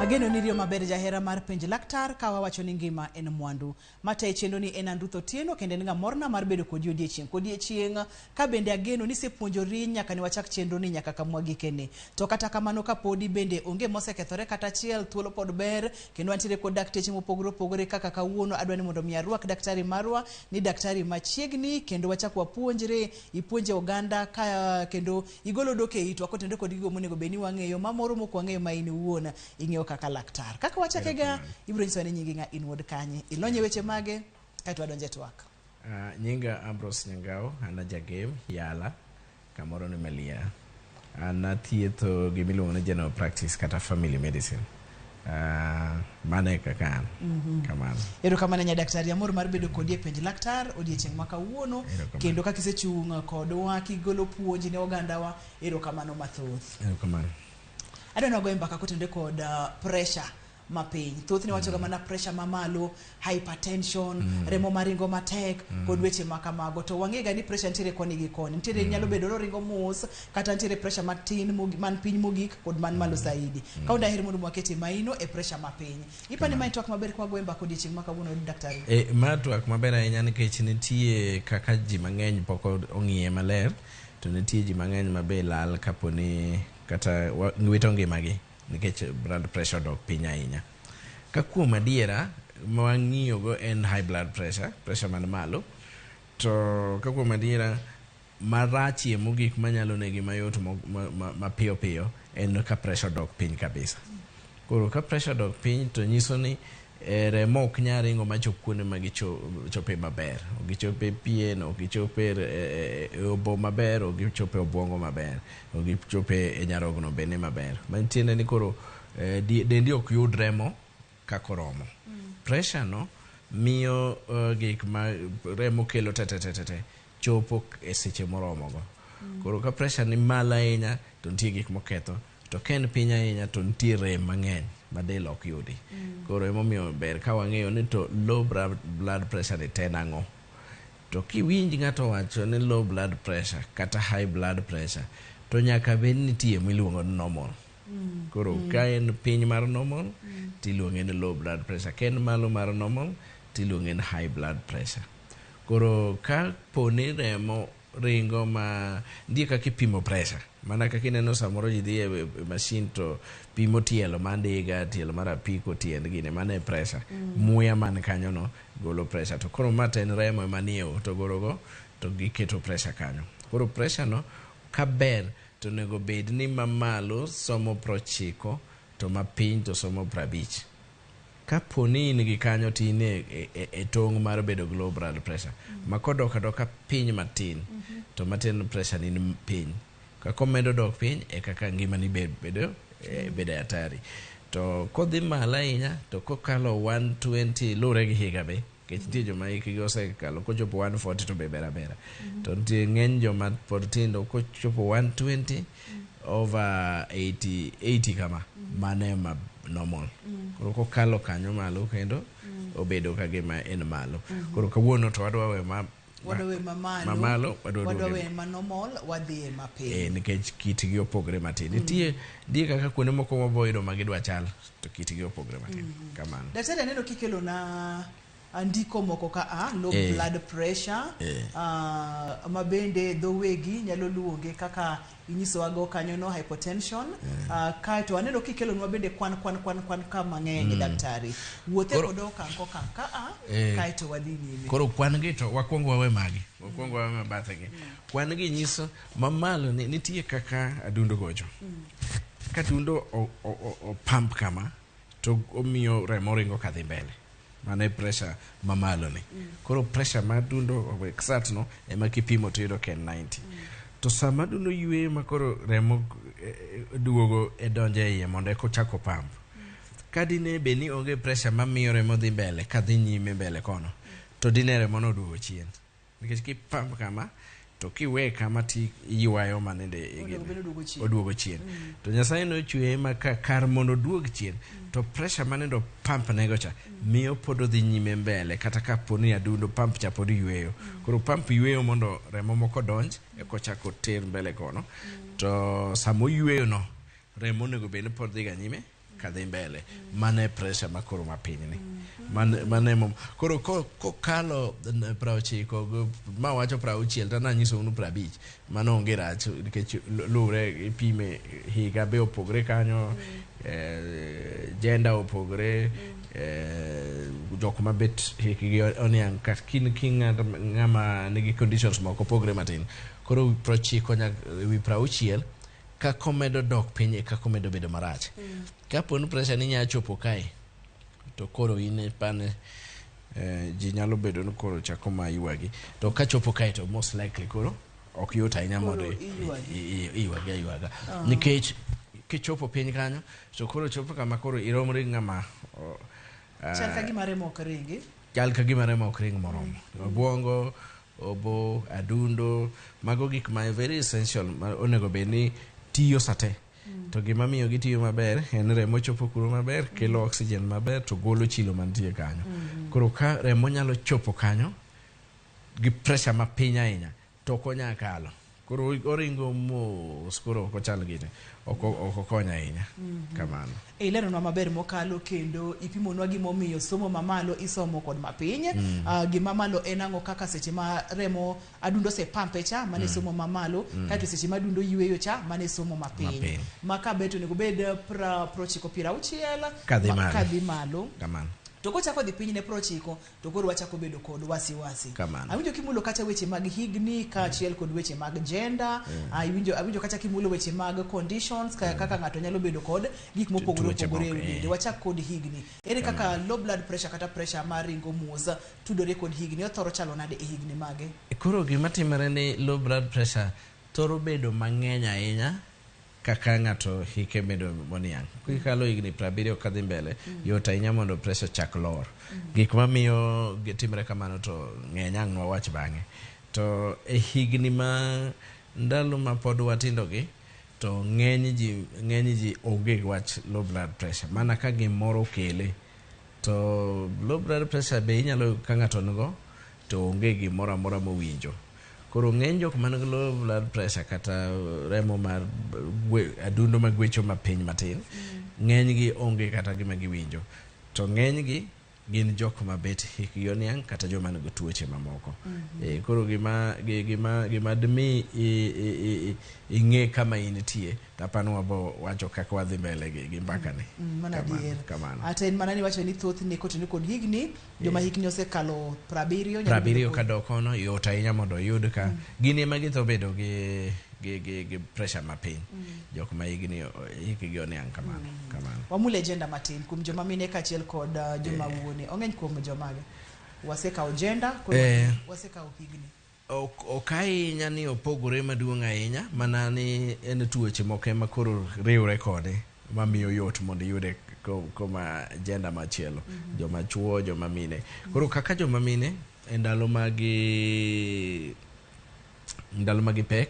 Ageno ni riyo maber jahera mar penj laktar ka wawacho ni ngima en mwandu. Matayi chenro ni en an Ruth Otieno kendo en ga morna mar bedo kodi odiechieng' kodiechieng' ka bende ageno ni isepuonjori nyaka ne wachak chenro ni nyaka kamwa gikene. To kata kamano kapodi bende onge mosekethore kata achiel, thuolo pod ber kendo wantiere kod dakteche mopogore opogore kaka kawuono adwa ni mondo mi arwak daktari marwa ni daktari machiegni kendo wachak wapuonjre, ipuonje oganda ka kendo igolo dok e itwa kotenore kod gigo monego bed ni wang'eyo ma moro mok wang'eyo ma in iwuon ing'eyo kaka laktar. Kaka wachake ga, ibiro nyisowa ni nyingi ng'a, in wuod kanye, ilony e weche mage, kaeto wadonjo e twak. Nyinga Ambrose Nyangao, an ajagem, Yala, kamoro ni Malia. An athietho gimiluongo ni general practice kata family medicine. Mano e kaka an. Kamano. Erokamano nya daktari, amor mar bedo kodi e penj laktar odiechieng' ma kawuono Erokamano. kendo kaka isechung' kodwa kigolo puonj ne ogandawa, erokamano mathoth. Erokamano. Adwa ni wagoye mbaka kotenore kod pressure mapiny. Thothne wachoga mana pressure mamalo, hypertension, remo maringo matek kod weche ma kamago. To wang'ega ni pressure nitiere koni gi koni. Nitiere nyalo bedo ni oringo mos kata nitiere pressure matin man piny mogik kod man malo zaidi. Kawuono daher mondo wakete maino e pressure mapiny. Ipani mae twak maber ka wagoye mbaka odiechieng' ma kawuono daktari? Ma twak maber ahinya nikech nitie kaka ji mang'eny pok ong'iye maler to nitie ji mang'eny ma be lal kaponi kata wito ngimagi nikech blood pressure odok piny ahinya. Ka kuom adiera ma wang'iyogo en high blood pressure, pressure man malo, to ka kuom adiera marachie mogik manyalo negi mayot mapiyo piyo en ka pressure odok piny kabisa. Koro ka pressure odok piny to nyiso ni remo ok nyal ringo machop kuonde ma gichope maber. Ok gichop e pien, ok gichop e obo maber, ok gichop e obuongo maber, ok gichop e nyarogno bende maber. Matiende ni koro dendi ok yud remo kaka oromo. Pressure no miyo gik ma remo kelo te te te te te chopo e seche moromogo. Koro ka pressure ni malo ahinya to nitie gik moketho, to ka en piny ahinya to nitie rem mang'eny ma del ok yudi. Koro emomiyo ber ka wang'eyo ni to low blood pressure ni to en ang'o. To kiwinj ng'ato wacho ni low blood pressure kata high blood pressure to nyaka bed ni nitie miluongo ni normal. Koro ka en piny mar normal tiluonge ni low blood pressure, ka en malo mar normal tiluonge ni high blood pressure. Koro ka po ni remo ringo ma nitie kaka ipimo pressure mana kaka ineno samoro ji dhi e machine to pimo tielo mar ndiga, tielo mar apiko, tiend gini, mano e pressure. Muya man kanyo no golo pressure. To koro ma to en remo ema nie hotogoro to giketo pressure kanyo. Koro pressure no ka ber to onego bed ni mamalo somo 90 to mapiny to somo 50. Kapo ni in gi kanyo to in e tong' mar bedo gi low blood pressure. Ma kodok adoka piny matin to matin pressure ni ni piny. Kaka omedo dok piny e kaka ngimani bedo e hatari. To kodhi malo ahinya to kokalo 120 luwore gi higa be. Nikech nitie joma hikgi osekalo kochopo 140 to be ber abera. To nitie ng'eny joma pod tindo kochopo 120 over 80, 80 kama, mano ema normal. Koro kokalo kanyo malo kendo obedo ka gima en malo. Koro kawuono to wadwa we ma Wadwa we mamalo, mamalo, wadwa wadwa duoge we ma normal, wadhi e mapiny. Nikech kitgi opogre matin. Nitie kaka kuonde moko wabo yudo ma gidwa chal to kitgi opogre matin. Kamano. Daktari, aneno kikelo na ndiko moko ka a low blood pressure, ma bende dho wegi nyalo luonge kaka inyisowago kanyo no hypotension. Kaeto aneno kikelonwa bende kwan kwan kwan kwan ka mang'eny. Daktari, wuothe kod okang' kokang' ka a kaeto wadhi nyime. Koro kwan gi to wakwong wawe magi. Wakwong wawe mabathe gi. Kwan gi nyiso mamalo ni nitie kaka adundo gocho. Ka adundo o pump kama to omiyo remo ringo kadhi mbele. Mano e pressure mamalo ni. Koro pressure ma adundo exert no ema kipimo to iyudo ka en 90. To sama adundo yweyo ma koro remo duogo e donjo e iye mondo eka ochak o pump. Ka dine bed ni onge pressure mamiyo remo dhi mbele kadhi nyime mbele kono, to dine remo no oduogo chien. Nikech kipump kama to kiwe kama ti iywayo manende Onego bed ni oduogo chien. Oduogo chien. To Nyasaye nochweye ma ka kar mondo oduog chien to pressure manendo pump nego cha miyo pod odhi nyime mbele kata kapo ni adundo pump cha pod yweyo. Koro pump yweyo mondo remo moko donj eka ochak oter mbele kono. To sama oyweyo no remo onego bed ni pod dhiga nyime. Kadhi mbele, mano e pressure ma koro mapiny ni. Mano emo koro kokalo 90 ma wacho 60 to nanyisou ni 50 mano onge rach nikech luwre ipime higa be opogre kanyo, gender opogre, jok mabet hikgi oniang' kat kin ng'ama nigi conditions moko opogre matin. Koro 90 nyaka wi 60 kaka omedo dok piny e kaka omedo bedo marach. Kapo ni pressure ni nya chopo kae to koro in pane ji nyalo bedo ni koro chako ma ywagi, to kachopo kae to most likely koro ok yot ahinya mondo Koro iywagi. Iywagi aywaga nikech kichopo piny kanyo to koro chopo kama koro iromri gi ng'ama Chal ka gima remo ok ringi. Chal ka gima remo ok ring moromo. Obwongo, obo, adundo, mago gik ma very essential ma onego bed ni tiyo sate. To gima miyo gitiyo maber en remo chopo kuro maber, kelo oxygen maber to golo chilo mantie kanyo. Koro ka remo nyalo chopo kanyo gi pressure mapiny ahinya to ok onyal kalo. Koro oringo mos, koro ok ochal gini. Ok okony ahinya. Kamano. Ileronwa maber mokalo kendo ipimonwa gimomiyo somo mamalo isomo kod mapiny. Gima malo en ang'o kaka seche ma remo adundo osepampe cha mane somo mamalo, kaeto seche ma adundo yweyo cha mane somo mapiny. Mapiny. Ma ka bet onego bed 90 60 Kadhi malo. Kadhi malo. Kamano. To kochako dhi piny ne 90 to koro wachako bedo kod wasiwasi. Kamano. Awinjo kimulo kata weche mag higni kaachiel kod weche mag gender. Awinjo kata kimulo weche mag conditions kaka ng'ato nyalo bedo kod gik mopogore Tuoche opogore e moko, dende. Wachak kod higni. Ere kaka low blood pressure kata pressure mar ringo mos tudore kod higni? Othoro chalo nade e higni mage? Koro gima timore ni low blood pressure thoro bedo mang'eny ahinya kaka ng'ato hike medo moniang'. Kikalo higni 70 kadhi mbele, yot ahinya mondo pressure chak lor. Gik mamiyo timre kamano to ng'eny ang' nwawach bang'e. To e higni ma ndalo ma pod watindo gi, to ng'eny ji onge gi wach low blood pressure. Mana ka gimoro okele. To low blood pressure be inyalo ka ng'ato nigo to onge gimoro amora mowinjo. Koro ng'eny jok man gi low blood pressure kata remo mar adundo magwecho mapiny matin, ng'eny gi onge kata gima giwinjo. To ng'eny gi gin jok mabet hikgi oniang' kata joma nigi tuoche mamoko. Koro gima dimi ing'e kama intie, tapani wabo wacho kaka wadhi mbele gi mbaka ni. Mano Kamano, adier. kamano. Ata en mana ni wacho ni thothne kotene kod higni, joma hikni osekalo 70 nyalo 70 bedo kod kadok kono yot ahinya mondo oyud ka gin ema githo bedo gi pressure mapiny. Jok ma higni hikgi oniang' kamano. Kamano. Wamule gender matin kuom joma mine kaachiel kod joma wuone. Ong'eny kuom jomage? Wasekawo gender, koro wasekawo higni. Ok ahinya ni opogore maduong' ahinya, mana ni en tuoche moko ema koro riwre kode mamiyo yot mondo iyude koma gender machielo, joma chuo, joma mine. Koro kaka joma mine e ndalo ma gipek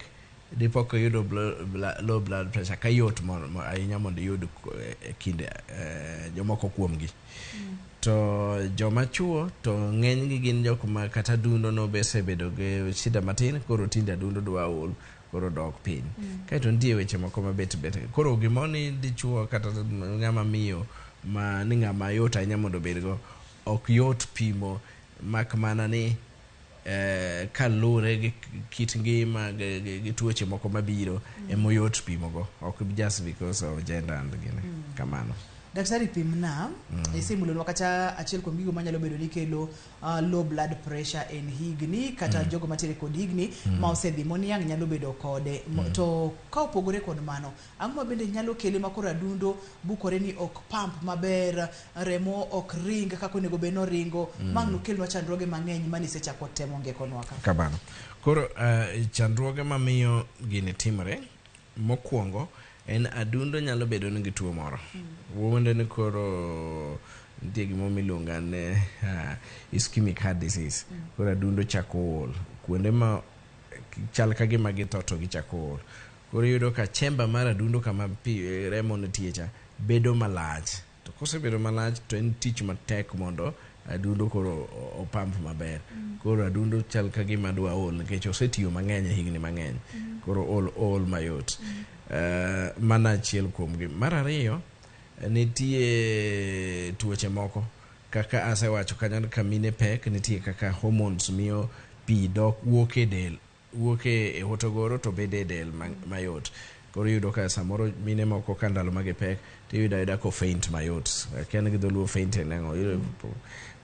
dipo ka iyudo low blood pressure ka yot ahinya mondo iyud e kind jomoko kuomgi. To joma chuo to ng'enygi gin jok ma kata adundo no be osebedo gi shida matin, koro tinde adundo dwa ol, koro dok piny. Kaeto nitie weche moko mabet bet. Koro gimoro ni dichuo kata ng'ama miyo ma ni ng'ama yot ahinya mondo obedgo ok yot pimo mak mana ni kaluwore gi kit ngima gi tuoche moko mabiro emoyot pimogo, ok just because of gender and gini. Kamano. Daktari, pimna, isemulonwa kata achiel kuom gigo manyalo bedo ni kelo low blood pressure en higni kata jogo matiere kod higni ma osedhi moniang' nyalo bedo kode. To ka opogore kod mano, ang'o ma bende nyalo kele ma koro adundo bukore ni ok pump maber, remo ok ring kaka onego bed ni oringo, ma ang' nokelnwa chandruoge mang'eny mane isechako temo ngekonwa ka? Kamano. Koro chandruoge mamiyo gini timore, mokwongo en adundo nyalo bedo ni gi tuo moro. Wuonde ni koro nitie gimoro miluongo ni ischemic heart disease. Koro adundo chako ol. Kuonde ma chal ka gima githo to gichako ol. Koro iyudo ka chamber mar adundo kama pi remo nitie cha bedo malach. To kosebedo malach to en tich matek mondo adundo koro opamp maber. Koro adundo chal ka gima dwa ol nikech osetiyo mang'eny e higni mang'eny. Koro ol mayot. Mano achiel kuom gi. Mar ariyo, Nitie tuoche moko kaka asewacho kanyo ni ka mine pek, nitie kaka hormones miyo pi dok wuok e del, wuok e hotogoro to bedo e del mayot. Koro iyudo ka samoro mine moko ka ndalo ma gipek to iyudo ayuda ko faint mayot. Akia ni gi dholuo faint en ang'o.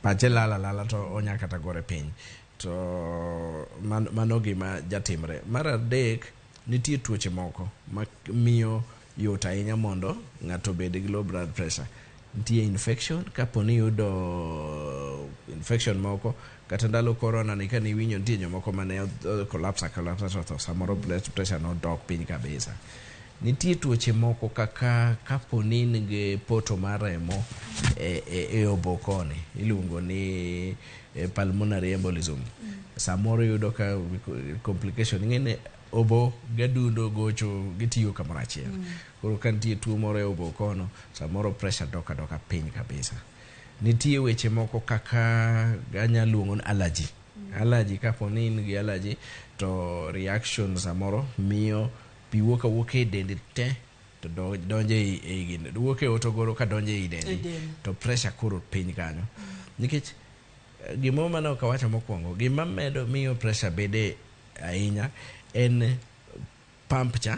Pache lal alala to onya kata gore piny. To mano gima jatimre. Mar adek, nitie tuoche moko ma miyo yot ahinya mondo ng'ato obed gi low blood pressure. Nitie infection, kapo ni iyudo infection moko, kata ndalo corona ni kane iwinjo nitie jomoko mane collapse collapse to otho, samoro blood pressure nodok piny kabisa. Nitie tuoche moko kaka kapo ni in gi poto mar remo e obo koni, iluongo ni pulmonary embolism. Samoro iyudo ka complication, ing'e ni obo gi adundo gocho gitiyo kamoro achiel. Koro ka nitie tuo moro e obo kono, samoro pressure dok adoka piny kabisa. Nitie weche moko kaka anya luongo ni allergy. Allergy, kapo ni in gi allergy to reaction samoro miyo pi wuok awuoka e dendi te to donjo ei gino. Wuok e hotogoro ka donjo ei dendi to pressure koro piny kanyo. Nikech gimoro mane ok awacho mokwongo, gima medo miyo pressure bede ahinya en pump cha,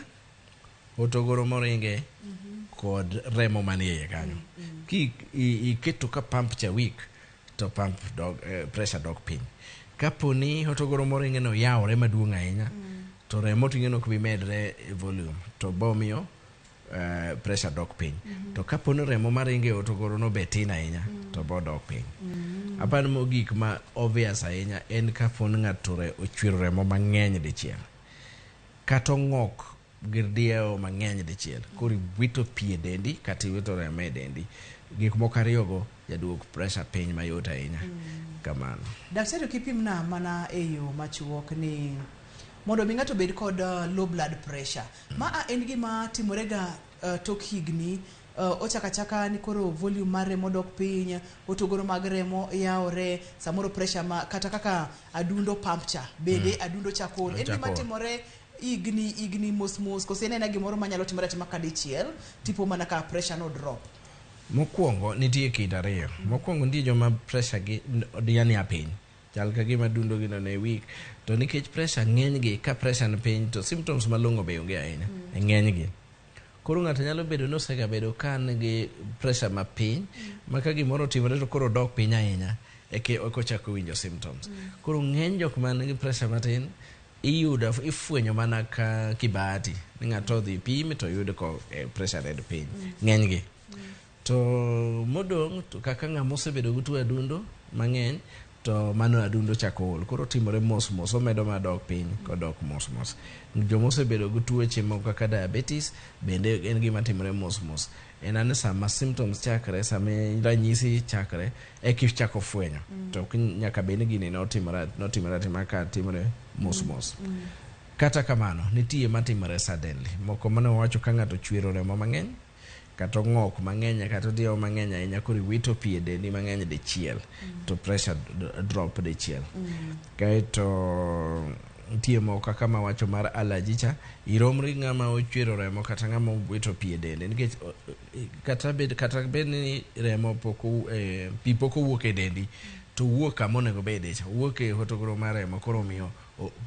hotogoro moringe kod remo manie iye kanyo. Ki iketo ka pump cha weak to pump dok, pressure dok piny. Kapo ni hotogoro moringe no yawore maduong' ahinya, to remo to ing'e ni ok bi medre e volume, to bomiyo pressure dok piny. To kapo ni remo maringo e hotogoro no be tin ahinya, to bodok piny. Aparo mogik ma obvious ahinya en kapo ni ng'ato ochwero remo mang'eny dichiel, kata ong'ok gi diewo mang'eny dichiel, koro iwito pi e dendi kata iwito remo e dendi. Gik moko ariyogo jaduok pressure piny mayot ahinya. Kamano. Daktari, ok ipimna mana e yo machuok ni mondo mi ng'ato obed kod low blood pressure. Ma a en gima timore ga tok higni, ochako achaka ni koro volume mar remo dok piny, hotogoro mag remo yawore, samoro pressure ma kata kaka adundo pump cha bende adundo chako ol. En gima timore higni higni mos mos, koso en aena gimoro manyalo timore atima kadichiel tipo mana ka pressure no drop? Mokwongo nitie kido ariyo. Mokwongo nitie joma pressure gi yani a piny. Chal ka gima dundo gi no ne weak. To nikech pressure ng'eny gi, ka pressure ni piny to symptoms malong'o be onge ahinya e ng'eny gi. Koro ng'ato nyalo bedo ni osegabedo ka nigi pressure mapiny, ma ka gimoro otimore to koro odok piny ahinya, eka ochako winjo symptoms. Koro ng'eny jok man gi pressure matin iyudo ifwenyo mana ka kibahati ni ng'ato odhi pim to oyud ko pressure ne ni piny. Ng'eny gi. To modong' to kaka ng'ama osebedo gi tuo adundo mang'eny to mano adundo chako ol. Koro timore mos mos, omedo mana dok piny kodok mos mos. Joma osebedo gi tuoche moko kaka diabetes bende en gima timore mos mos. En ani sama symptoms chakre, sama ranyisi chakre, eka ichako fwenyo. To ok nyaka bed ni gini notimore notimore atima ka timore mos mos. Kata kamano, nitie matimore suddenly. Moko mane wawacho ka ng'ato chwero remo mang'eny, kata ong'ok mang'eny, kata odiewo mang'eny ahinya, koro iwito pi e dendi mang'eny dichiel, to pressure drop dichiel. Kaeto nitie moko kaka mawacho mar allergy cha, iromri gi ng'ama ochwero remo kata ng'ama owito pi e dende, nikech kata bed ni remo pok pi pok owuok e dendi, to owuok kama onego bede cha, owuok e hotogoro mar remo, koro omiyo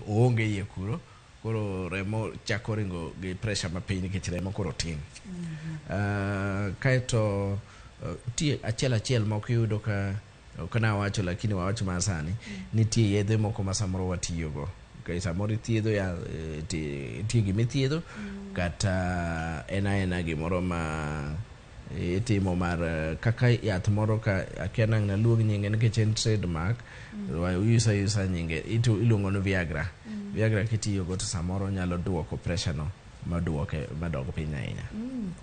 oonge iye kuro, koro remo chako ringo gi pressure mapiny nikech remo koro tin. Kaeto nitie achiel achiel moko iyudo ka ok nawacho, lakini wawach mar sani, nitie yedhe moko ma samoro watiyogo. Samoro ithiedho ya nitie gimithiedho kata en aena gimoro ma itimo mar kaka yath moro ka akia nang' naluong nyinge nikech en trademark, use ayusa nyinge, iluongo ni Viagra. Viagra kitiyogo to samoro nyalo duoko pressure no maduoke madok piny ahinya.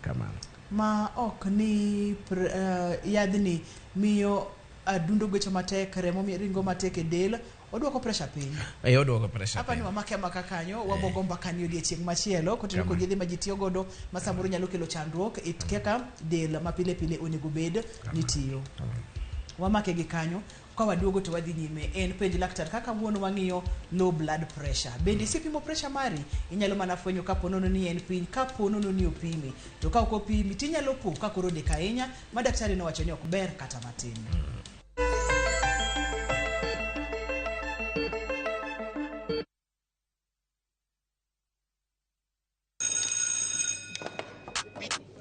Kamano. Ma ok ni yadhni miyo adundo gwecho matek, remo ringo matek e del, oduoko pressure piny. E oduoko pressure Apa ni piny. wamake amaka kanyo, wabogo mbaka ni odiechieng' machielo kotenore kod yedhe ma ji tiyo godo ma samoro nyalo kelo chandruok e kaka del ma pile pile onego bed ni tiyo. Wamake gi kanyo. Ka waduogo to wadhi nyime. En penj laktar kaka wuon wang'iyo low blood pressure. Bende isepimo pressure mari? Inyalo mana fwenyo kapo nono ni en piny, kapo nono ni opimi. To ka ok opimi tinyalo po ka koro dek ahinya ma daktari nowacho ni ok ber kata matin.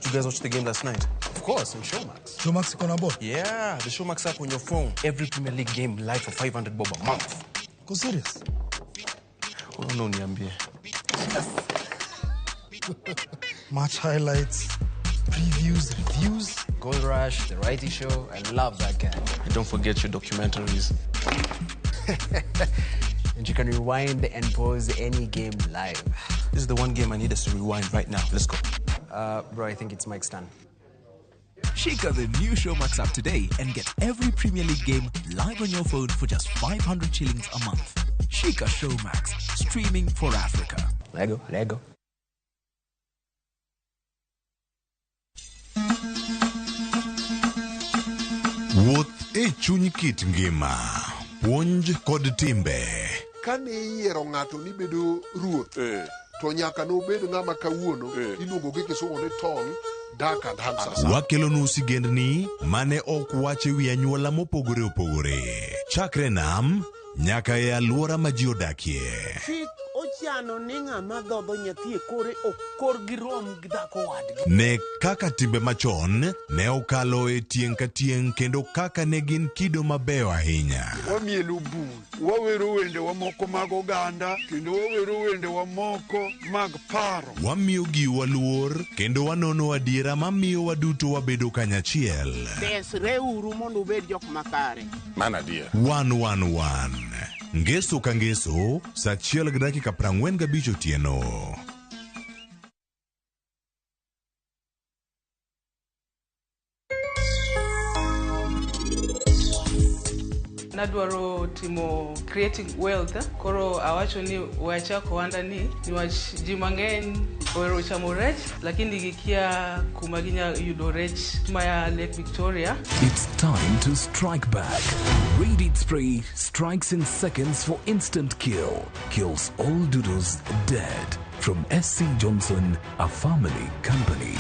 Did you guys watch the game last night? Of course, on Showmax. Showmax iko na ball. Yeah, the Showmax app on your phone. Every Premier League game live for 500 bob a month. Uko serious? Oh, no, niambie. Match highlights, previews, reviews. Gold Rush, The Righty Show. I love that guy. And don't forget your documentaries. And you can rewind and pause any game live. This is the one game I need us to rewind right now. Let's go. Bro, I think it's Mike's turn. Shika the new Showmax app today and get every Premier League game live on your phone for just 500 shillings a month. Shika Showmax, streaming for Africa. Lego, Lego. Wuoth e chuny kit ngima, puonj kod timbe. Kane iyiero ng'ato ni bedo ruoth to nyaka nobed ng'ama kawuono iluongo gi kisungu ni tall, dark and handsome. Wakelonu sigendni mane ok wach e wi anyuola mopogore opogore. Chakre nam nyaka e alwora ma ji odakie. Chik ochano ni ng'ama dhodho nyathi e kore ok korgi rom gi dhako wadgi. Ne kaka timbe machon ne okalo e tieng' ka tieng' kendo kaka ne gin kido mabeyo ahinya. Wamielo bul, wawero wendewa moko mag oganda, kendo wawero wendewa moko mag paro. Wamiyo giwa luor kendo wanono adiera mamiyo waduto wabedo kanyachiel. Resreuru mondo ubed jok makare. Mano adier. 111 Ngeso ka ngeso, sa 1:45 otieno. Nadwaro timo creating wealth, koro awacho ni we achak ohanda ni niwach ji mang'eny ohero chamo rech lakini gikia kuma ginya yudo rech maya Lake Victoria. It's time to strike back. Raid Spray strikes in seconds for instant kill. Kills all doodles dead. From SC Johnson, a family company.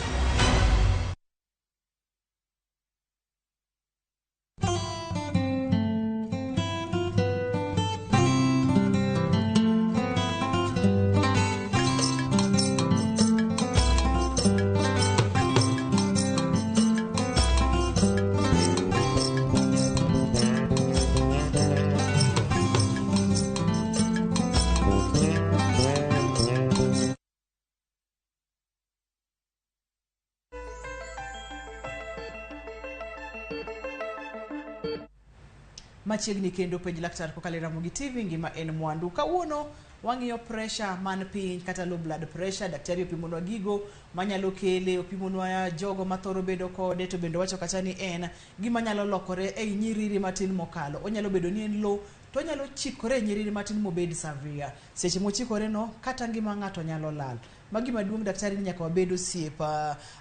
Machiegni kendo penj laktar kokalo e Ramogi TV, ngima en mwandu. Kawuono wang'iyo pressure man piny kata low blood pressure. Daktari opimonwa gigo manyalo kele, opimonwa jogo mathoro bedo kode, to bende wacho kacha ni en gima nyalo lokore ei nyiriri matin mokalo. Onyalo bedo ni en low, to onyalo chikore e nyiriri matin mobed severe. Seche mochikore no, kata ngima ng'ato nyalo lal. Magi maduong' daktari ni nyaka wabed osiep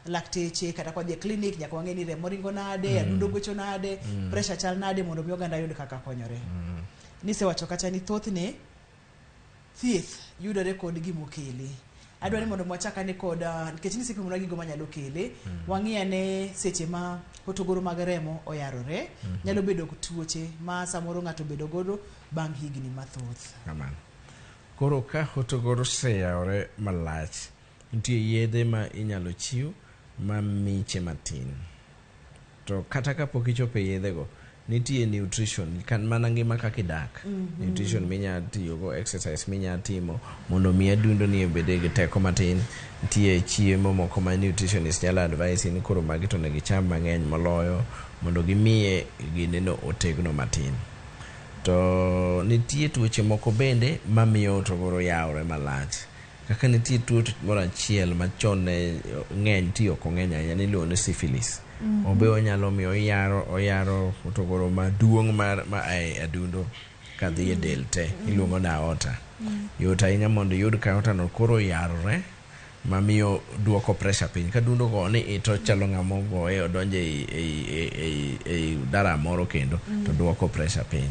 lakteche kata kwa dhi e clinic nyaka wang'e ni remo ringo nade, adundo gwecho nade, pressure chal nade mondo mi oganda yud kaka konyore. Nisewacho kacha ni thothne thieth yudore kod gimokele. Adwa ni mondo wachak ane kod nikech nisepimonwa gigo manyalo kele, wang'i ane seche ma hotogoro mag remo oyarore, nyalo bedo tuoche ma samoro ng'ato bedo godo bang' higni mathoth. Kamano. Koro ka hotogoro oseyawore malach, nitie yedhe ma inyalo chiw ma miche matin. To kata kapok ichopo e yedhego, nitie nutrition, kan mana ngima kaka idak. Nutrition minya tiyogo, exercise minya timo mondo mi adundo ni obed gi teko matin. Nitie chiemo moko ma nutritionist nyalo advise ni koro magi to onego icham mang'eny moloyo mondo gimiye gineno otegno matin. To nitie tuoche moko bende mamiyo hotogoro yawore malach. Kaka nitie tuo moro achiel machon ne ng'eny ti ok ong'eny ahinya niluongo ni syphilis. Obe onyalo miyo oyaro hotogoro maduong' mar ma e adundo kadhi e del te iluongo ni aorta. Yot ahinya mondo iyud ka aorta no koro oyarore Mamiyo duoko pressure piny. Ka dundo go ni i to chalo ng'ama ogoye odonjo ei dara moro kendo to duoko pressure piny.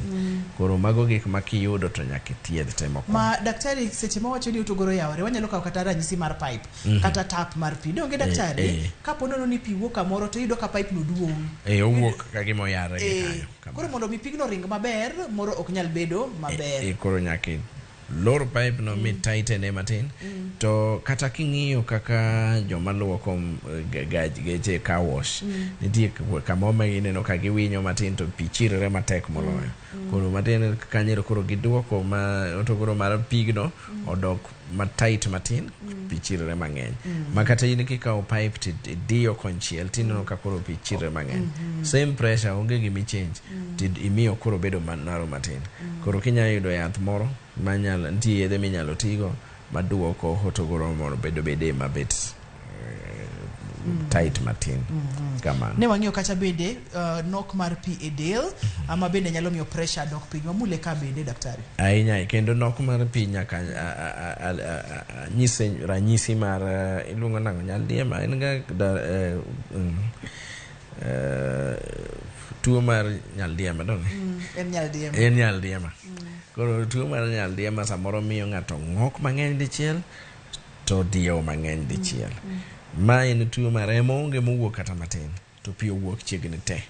Koro mago gik ma kiyudo to nyaka ithiedh te mokwongo. Ma daktari seche ma wacho ni otogoro yawore wanyalo kawo kata ranyisi mar pipe kata tap mar pi donge daktari kapo nono ni pi wuok kamoro to iyudo ka pipe no duong'. Owuok ka gima oyarre gi kanyo. Koro mondo mi pigno ring maber moro ok nyal bedo maber. Koro nyaka lor pipe no mi tightene matin. To kata king'iyo kaka joma luoko geche car wash, nitie kamoro ma ineno ka giwinyo matin to pi chirore matek moloyo. Koro matin kanyo koro giduoko ma otogoro mar pigno odok ma tight matin, pi chirore mang'eny. Ma kata in kikawo pipe to idiyo konchiel tineno ka koro pi chirore mang'eny. Same pressure, onge gima change. To imiyo koro bedo narrow matin. Koro kinyalo yudo yath moro manyalo nitie yedhe minyalo tigo maduoko hotogoro mondo bedo bede mabet tight matin kamano. Ne wang'iyo kacha bende nok mar pi e del ama bende nyalo miyo pressure dok piny. Wamule ka bende daktari. Ahinya kendo nok mar pi nyaka nyise ranyisi mar iluongo nang'o nyaldiema en ga tuo mar nyaldiema donge? En nyaldiema. En nyaldiema. Koro tuo mar nyaldiema samoro miyo ng'ato ng'ok mang'eny dichiel to diewo mang'eny dichiel. Ma en tuo ma remo onge mowuok kata matin to pi owuok chiegni te.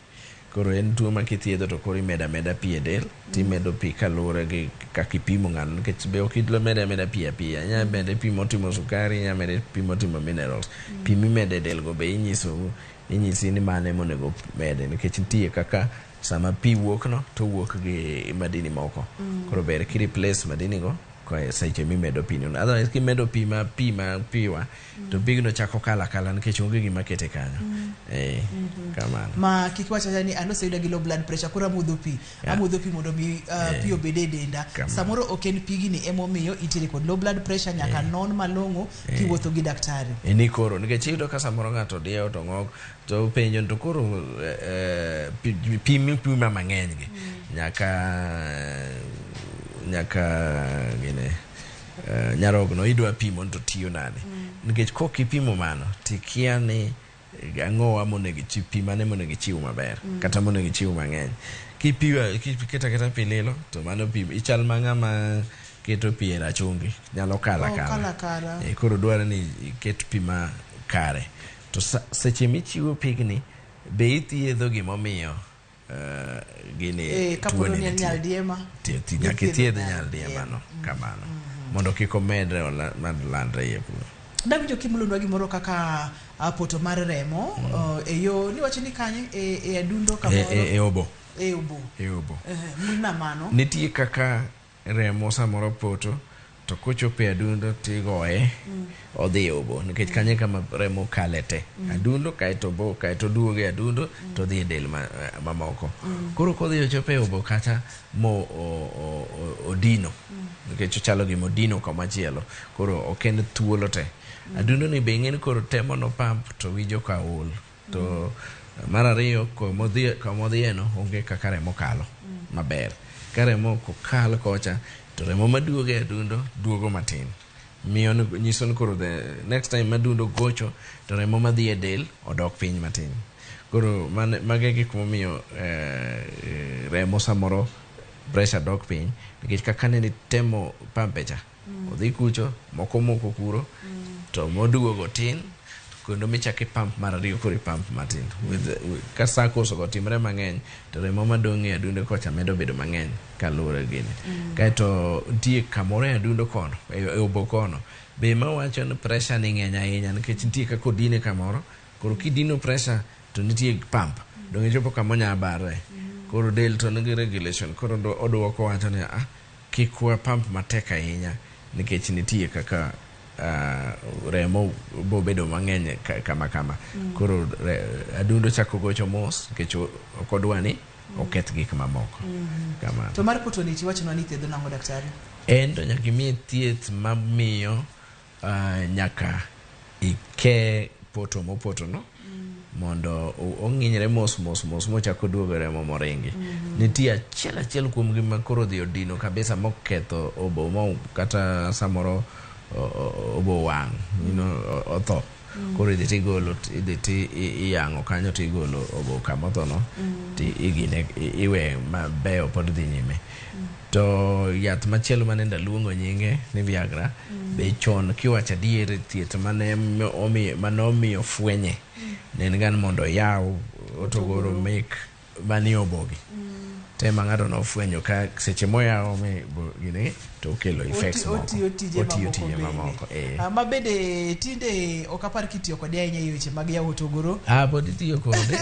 Koro en tuo ma kithiedho to koro imedo ameda pi e del timedo pi kaluwore gi kaka ipimo ng'ano nikech be ok imedo ameda pi apiya. Inya mede pi motimo sukari, inya mede pi motimo minerals. Pi mimede del go be inyisi ni mane monego mede nikech nitie kaka sama pi wuok no to owuok gi madini moko. Koro ber ki replace madini go seche mimedo pi no. Otherwise kimedo pi ma pi ma piwa to pigno chako kalo akala nikech onge gima kete kanyo. Kamano. Ma kik wach acha ni an oseyuda gi low blood pressure koro amodho pi. Amodho pi mondo mi pi obed e denda. Samoro ok en pigni emomiyo intiere kod low blood pressure nyaka non malong'o kiwuotho gi daktari. Ni koro nikech iyudo ka samoro ng'ato diewo to ng'ok to penjo to koro pi mipima mang'eny gi nyaka gine nyarogno idwa pimo to tiyo nade nikech kok ipimo mano tikia ni ang'owa monego ichiw pi mane monego ichiw maber kata monego ichiw mang'eny kipiwa kiketo aketa pi lilo to mano pi ichal ma ng'ama keto pi e rachungi nyalo kalo akala. Koro dwaro ni iket pi ma kare to seche michiwo pigni be ithiedho gimomiyo gini tuoni nitie nyaka ithiedh nyaldiema no kamano mondo kik omedre landre iye kuro. Dawinjo kimulonwa gimoro kaka poto mar remo e yo niwacho ni kanye e adundo kamoro e obo e obo e obo mulna mano nitie kaka remo samoro poto to kochopo e adundo tigoye odhi e obo nikech kanyo kama remo kale te adundo kaeto obo kaeto duogo e adundo to dhi e del mamoko. Koro kodhi ochopo e obo kacha mo odino nikech ochalo gima odino kamachielo koro ok en thuolo te. Adundo ni be ing'eni koro temo no pump to winjo ka ol to mar ariyo komodhieno onge kaka remo kalo maber. Ka remo ok okal kocha to remo maduogo e adundo duogo matin. Miyo nyiso ni koro the next time madundo gocho to remo madhi e del odok piny matin. Koro mago e gik momiyo remo samoro pressure dok piny nikech kaka nene temo pampe cha odhi kucho moko moko kuro to moduogo tin kendo michako ipamp mar ariyo koro ipamp matin. Ka circles go timre mang'eny to remo madong' e adundo kocha medo bedo mang'eny kaluwore gi gini. Kaeto nitie kamoro e adundo kono e obo kono be mawacho ni pressure ni ng'eny ahinya nikech nitie kaka odine kamoro koro kidino pressure to nitie pump dong' ichopo kama onya barre. Koro del to nigi regulation koro oduoko wacho ni kik wa pump matek ahinya nikech nitie kaka remo bobedo mang'eny kama kama. Koro adundo chako gocho mos nikech ok odwa ni oketh gik mamoko. Kamano. To mar poto ni tiwachonwa ni thiedho nang'o daktari? En to nyaka imiye thieth mamiyo nyaka ike poto mopoto no mondo ong'inyre mos mos mos mochako duogo remo moringi. Nitie achiel achiel kuom gi ma koro odhi odino kabisa moketho obo mo kata samoro obo wang' otho. Koro idhi tigolo, idhi ti iyang'o kanyo tigolo obo kamothono ti igine iwe mabeyo pod dhi nyime. To yath machielo mane ndaluongo nyinge ni Viagra be chon kiwacho adier thieth mane omiyo fwenye ne en gan mondo yaw otogoro mek manie obogi. Tema ng'ato nofwenyo ka seche moyawo gini to okelo effects moko. Otiyo tije mamoko. Ma bende tinde ok apar kitiyo kode ahinya e weche mag yawo otogoro. Pod itiyo kode.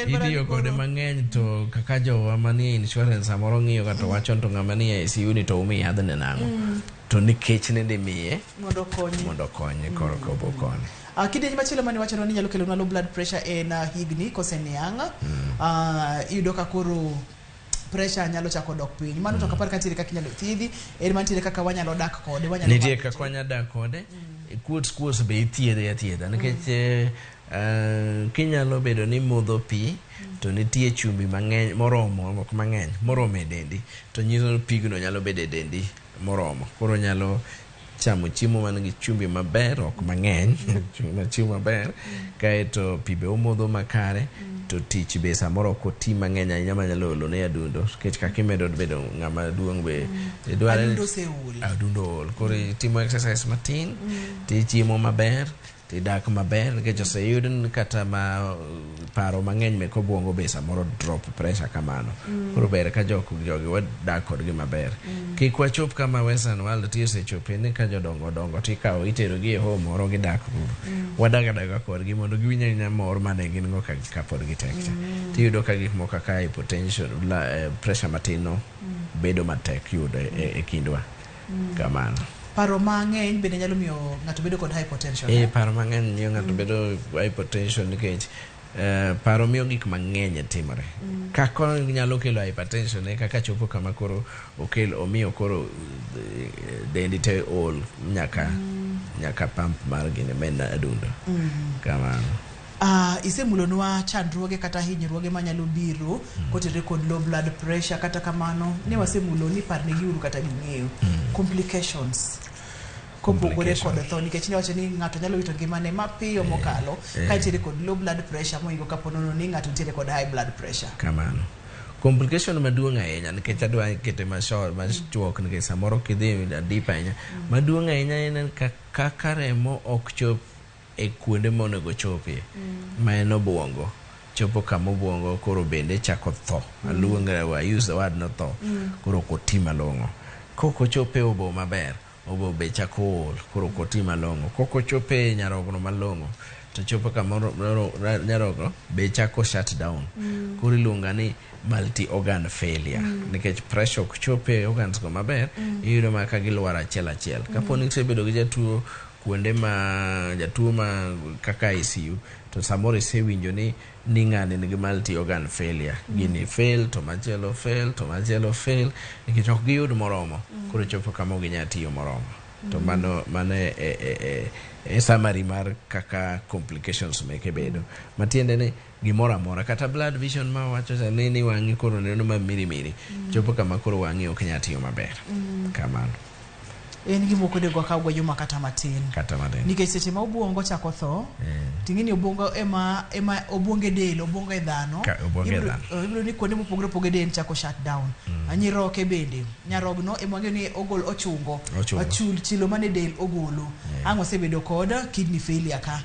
Itiyo kode mang'eny to kaka jowa manie insurance samoro ng'iyo ka to wacho to ng'ama nie ICU ni to umi yadhne nang'o. To nikech nende miye mondo okonye koro obo konye. Kidieny machielo mane wacho ni nyalo kelonwa low blood pressure en higni koseniang'. Iyudo ka koro pressure nyalo chako dok piny. Mano to ok apar ka nitiere kaka inyalo thiedhi, en mantiere kaka wanyalo dak kode, wanyalo nitie kaka wanyalo dak kode. Kuots be ithiedhe athiedha nikech kinyalo bedo ni modho pi to nitie chumbi mang'eny moromo, ok mang'eny, moromo e dendi to nyiso ni pigno nyalo bedo e dendi moromo. Koro nyalo chamo chiemo man gi chumbi maber, ok mang'eny, chiemo maber, kaeto pi be omodho makare, to tich be samoro ok oti mang'eny ahinya manyalo olo ne adundo, nikech kaka imedo bedo ng'ama duong' be dware adundo oseol. Adundo ool. Koro itimo exercise matin, tichiemo maber, tidak maber, nikech oseyud ni kata ma paro mang'eny mek obwongo be samoro drop pressure kamano. Koro ber ka jogi wadak kodgi maber. Kik wachop kama Western world ti osechope ni ka jodongo dongo tikawo iterogi e home moro gidak kuro. Wadak adaka kodgi mondo giwinj ahinya mor mane gin go kapod gitek cha. Tiyudo ka gik moko kaka hypertension, pressure matin no bedo matek yudo e kindwa. Kamano. Paro mang'eny bende nyalo miyo ng'ato bedo kod hypertension. Paro mang'eny miyo ng'ato bedo hypertension nikech paro miyo gik mang'eny timore. Kaka nyalo kelo hypertension e kaka chopo kama koro okel omiyo koro dendi te ol nyaka pump mar gini men adundo. Kamano. Isemulonwa chandruoge kata hinyruoge manyalo biro kotenore kod low blood pressure, kata kamano ne wasemulo ni parnegiuru kata ging'eyo complications kopogore kod tho, nikech ne wacho ni ng'ato nyalo wito ngimane mapiyo mokalo ka nitiere kod low blood pressure mohingo kapo nono ni ng'ato nitiere kod high blood pressure. Kamano. Complication maduong' ahinya nikech adwa kete machuok nikech samoro kidhi deep ahinya. Maduong' ahinya en kaka remo ok chop e kuonde monego chopie, ma en obwongo. Chopo kama obwongo koro bende chako tho. Aluonge, I use the word no tho. Koro ok oti malong'o. Kok ochopo e obo maber, obo be chako ol, koro ok oti malong'o. Kok ochopo e nyarogno malong'o, to chopo kama nyarogno be chako shut down. Koro iluongo ni multi organ failure. Nikech pressure ok chope e organs go maber, iyudo ma ka gilwar achiel achiel. Kapo ni isebedo gi jatuo kuonde ma jatuo ma kaka ICU, to samoro isewinjo ni ng'ani nigi multi organ failure. Gini fail, to machielo fail, to machielo fail, nikech ok giyud moromo. Koro chopo kama ok ginyal tiyo moromo. To mano e summary mar kaka complications meke bedo. Matiende ni gimoro amora, kata blood vision ma wacho cha ni wang'i koro neno ma mirimiri, chopo kama koro wang'i ok nyal tiyo maber. Kamano. En gima ok onego wakaw go juma kata matin. Kata matin. Nikech seche ma obwongo chako tho, ting'e ni obwongo ema obwongo e del, obwongo e dhano. Ibiro ni kuonde mopogore opogore del chako shut down. Nyiroke bende, nyarogno ema wang'eyo ni ogol ochungo. Ochul chilo mane del ogolo. Ang' osebedo kod kidney failure ka.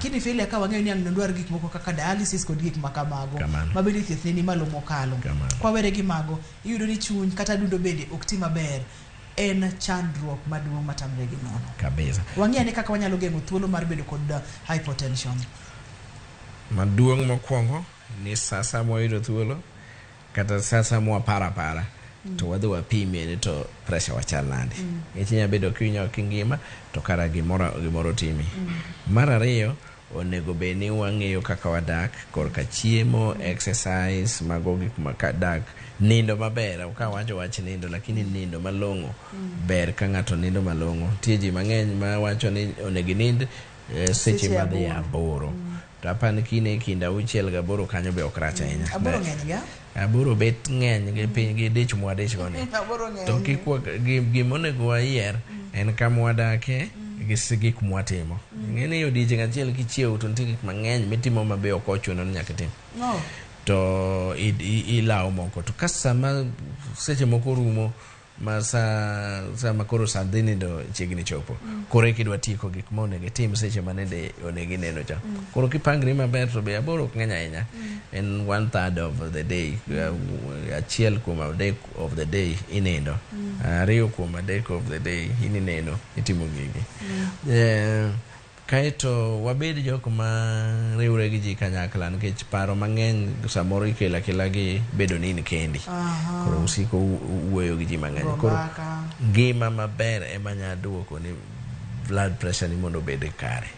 Kidney failure ka wang'eyo ni ang' dwaro gik moko kaka dialysis kod gik ma kamago. Ma bende thieth ne ni malo mokalo. Kwawere gi mago, iyudo ni chuny kata adundo bende ok ti maber. En chandruok maduong' matamre gi nono. Kabisa. Wang'e ane kaka wanyalo geng'o thuolo mar bedo kod hypertension. Maduong' mokwongo ni sasa mwayudo thuolo kata sasa mwaparo apara to wadhi wapimie ni to pressure wachal nade. Nikech inyalo bedo kiwinjo kingima to kara gimoro timi. Mar ariyo, onego bed ni wang'eyo kaka wadak korka chiemo, exercise, mago gik ma dak, nindo maber. Ok awacho wach nindo, lakini nindo malong'o ber ka ng'ato nindo malong'o. Nitie ji mang'eny ma wacho ni onego inind seche madhi 8. To apani kine kind 6 gi 8 kanyo be ok rach ahinya. 8 ng'eny ga? 8 bet ng'eny gi piny gi dich mwadich go ni. To kik gima onego wayier En kama wadake gi gik mwatimo. Ing'e ni odiechieng' achiel kichiew to nitie gik mang'eny mitimo ma be ok ochuno ni nyaka itim. No. To ilawo moko to ka sama seche moko rumo ma sa sama koro sa dhi nindo chiegni chopo koro eka idwa tieko gik ma onego itim seche ma nende onego ineno cha. Koro kipangri maber to be 8 ok ng'eny ahinya. En 1/3 of the day, 1/3 of the day inindo, 2/3 of the day in ineno itimo gigi. Kaeto wabed jok ma riwre gi ji kanyakla nikech paro mang'eny samoro ikelo akela gi bedo ni in kendi. Koro usiko wuoyo gi ji mang'eny. Koro ngima maber ema nya duoko ni blood pressure ni mondo obed kare.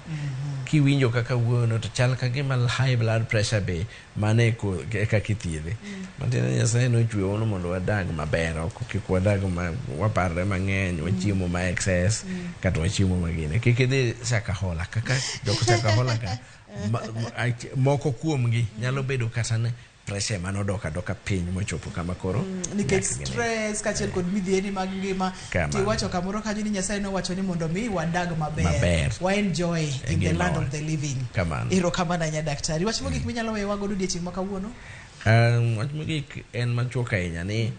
Kiwinjo kaka wuoyono to chal ka gima high blood pressure be mano e kaka ithiedhe. Matiende ni Nyasaye nochweyowa ni mondo wadag maber, ok kik wadag ma waparre mang'eny, wachiemo ma excess, kata wachiemo magine. Kik idhi Shakahola, kaka jok Shakahola ka, moko kuomgi nyalo bedo kata ni pressure manodok adoka piny mochopo kama koro Nikech stress kaachiel kod midhieri mag ngima. Tiwacho kamoro kanyo ni Nyasaye nowacho ni mondo mi wadag maber. Wa enjoy in the land of the living. Erokamano ahinya daktari. Wach mogik minyalo weyowa godo odiechieng' ma kawuono? Wach mogik en machuok ahinya ni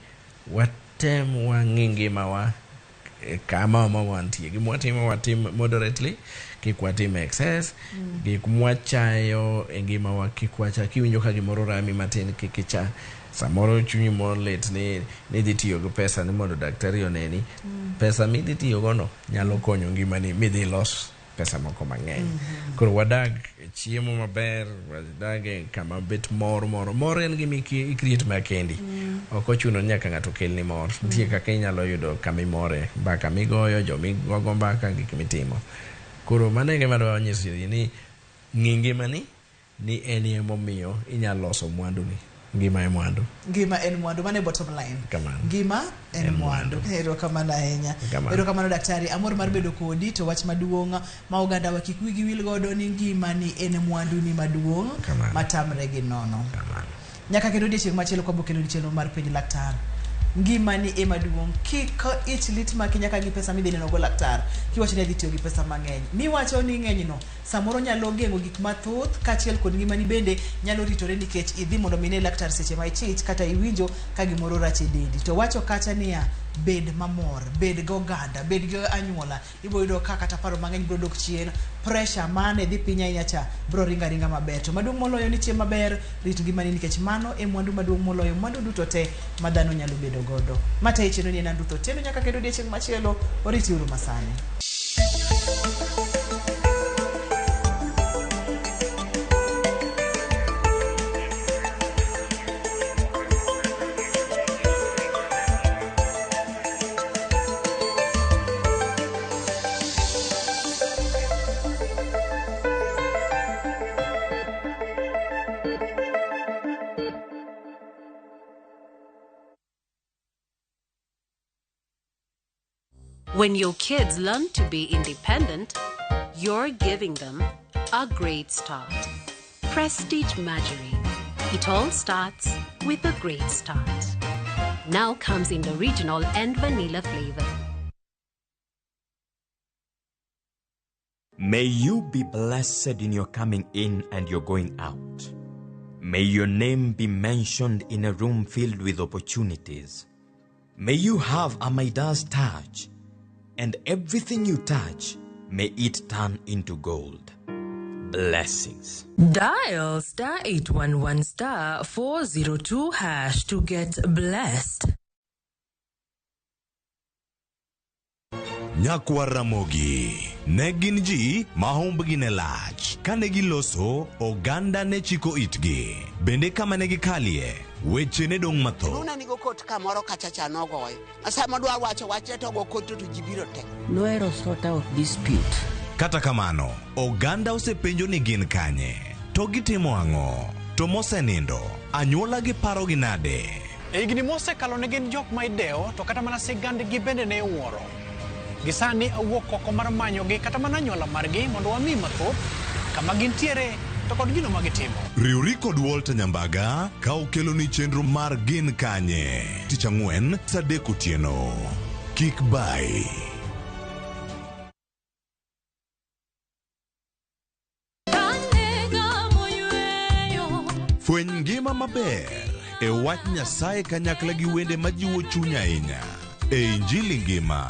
watem wang'i ngimawa kama ma wantie. Gima watimo watim moderately, kik watim excess. Gik mwachayo e ngimawa kik wacha. Kiwinjo ka gimoro rami matin kik icha. Samoro chunyi mor lit ni idhi tiyo gi pesa ni mondo daktari oneni. Pesa midhi tiyo go no nyalo konyo ngimani midhi los pesa moko mang'eny. Koro wadag chiemo maber, wadag e kama bet mor moro. Mor en gima i-create ma kendi. Ok ochuno ni nyaka ng'ato kelni mor. Nitie kaka inyalo yudo kama imore, mbaka migoyo, jomigogo mbaka, gik mitimo. Koro mano e gima adwa nyiso ji ni ng'i ngimani ni en emomiyo inyalo loso mwanduni. Ngima e mwandu. Ngima en mwandu, mano e bottom line. Kamano. Ngima en mwandu. Erokamano ahinya. Erokamano daktari, amor mar bedo kodi to wach maduong' ma oganda wa kik wigi wil godo ni ngima ni en mwandu ni maduong' matamre gi nono. Nyaka kendo odiechieng' machielo kwa bokelo chenro mar penj laktar. Ngima ni ema duong', kik ich lit maki nyaka gi pesa midhi neno go laktar. Kiwacho ni adhi tiyo gi pesa mang'eny. Miwacho ni ng'eny no samoro nyalo geng'o gik mathoth kaachiel kod ngimani bende nyalo ritore nikech idhi mondo mi ine laktar seche ma ichich kata iwinjo ka gimoro rach e dendi. To wacho kacha niya, bed mamor, bed gi oganda, bed gi anyuola. Ibiro yudo ka kata paro mang'eny biro dok chien, pressure mane dhi piny ahinya cha biro ringo aringa maber. To maduong' moloyo ni chiem maber, rit ngimani nikech mano e mwandu maduong' moloyo mwandu duto te ma dhano nyalo bedo godo. Matayi chenro ni en Ruth Otieno nyaka kendo odiechieng' machielo, oriti uru masani. When your kids learn to be independent, you're giving them a great start. Prestige Margarine. It all starts with a great start. Now comes in the original and vanilla flavor. May you be blessed in your coming in and your going out. May your name be mentioned in a room filled with opportunities. May you have a Midas touch, and everything you touch, may it turn into gold. Blessings. Dial *811 *402# to get blessed. Nyakwar Ramogi ne gin ji ma humbgi ne lach. Kane giloso, oganda ne chiko itgi. Bende kama ne gikalie, weche ne dong' mathoth. Luna nigo kot kamoro kacha cha nogoyo. Sama dwa wacho wachne to go kot to ji biro te. Noero sort out dispute. Kata kamano, oganda osepenjo ni gin kanye, to gitimo ang'o, to mosenindo, anyuola gi parogi nade? E higni mosekalo ne gin jok ma idewo to kata mana sigandgi bende ne iwuoro. Gi sani awuok oko mar manyogi kata mana anyuola margi mondo wami mathoth kama gintiere to kod gino ma gitimo. Riwri kod Walter Nyambaga ka okeloni chenro mar Gin Kanye tich ang'wen saa 3 otieno. Kik bai. Fweny ngima maber e wach Nyasaye kanyakla gi wende majiwo chuny ahinya e Injili ngima.